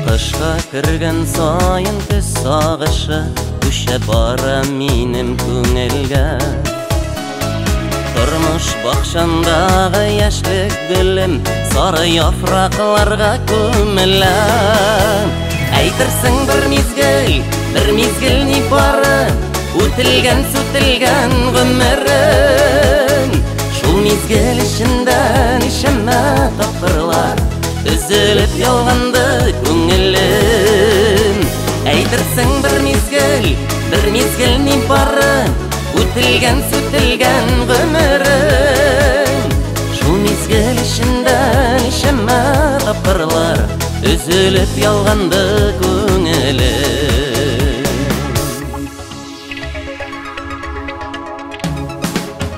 Кышка кергән саен төс сагышы күчә бара минем күңелгә. Тормыш бакчамдагы яшьлек гөлем сары яфракларга күмелә. Әйтерсең бер мизгел ни бары үтелгән сүтелгән гомерем. Шул мизгел эчендә ничәмә тапкырлар өзелеп ялганды күңелем. Әйтерсең бер мизгел ни бары үтелгән сүтелгән гомерем. Шул мизгел эчендә ничәмә тапкырлар өзелеп ялганды күңелем.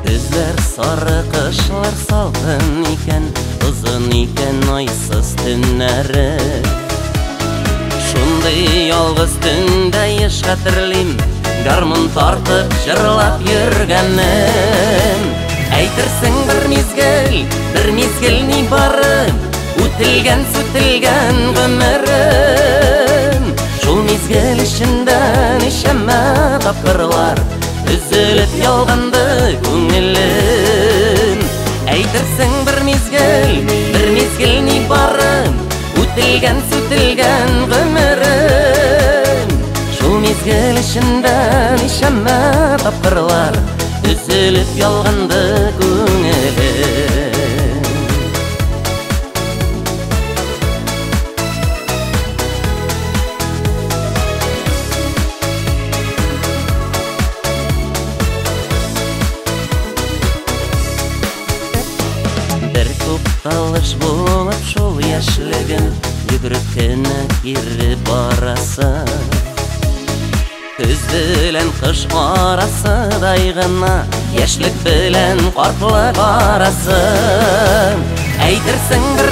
Көзләр сары, кышлар салкын икән, озын икән айсыз төннәре. Шундый ялгыз төндә еш хәтерлим, гармун тартып җырлап йөргәнем. Әйтерсең бер мизгел ни бары үтелгән сүтелгән гомерем. Шул мизгел эчендә ничәмә тапкырлар өзелеп ялганды күңелем. Әйтерсең бер мизгел ни бары үтелгән сүтелгән гомерем. Шул мизгел эчендә ничәмә тапкырлар өзелеп ялганды күңелем. Бер тукталыш булып шул яшьлегем йөгереп кенә кире барасы. Көз белән кыш арасыдай гына яшьлек белән картлык арасы. Әйтерсең бер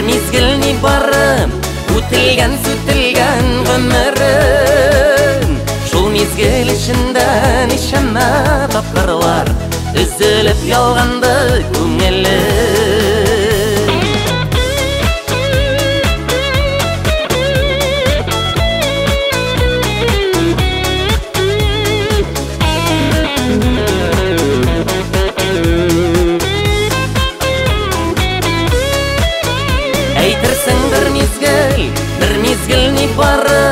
мизгел ни бары үтелгән сүтелгән гомерем. Шул мизгел эчендә ничәмә тапкырлар өзелеп ялганды күңелем. Әйтерсең бер мизгел ни бары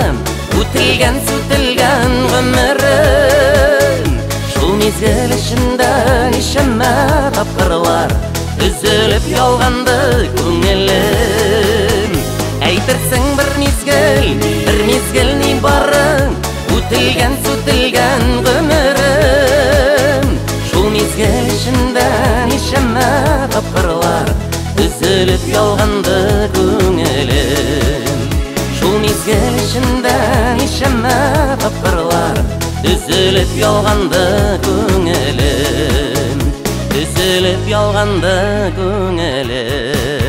үтелгән сүтелгән гомерем. Шул мизгел эчендә ничәмә тапкырлар өзелеп ялганды күңелем. Әйтерсең бер мизгел ни бары үтелгән сүтелгән гомерем. Шул мизгел эчендә ничәмә тапкырлар өзелеп ялганды күңелем. Шул мизгел эчендә ничәмә тапкырлар өзелеп ялганды күңелем. Өзелеп ялганды күңелем.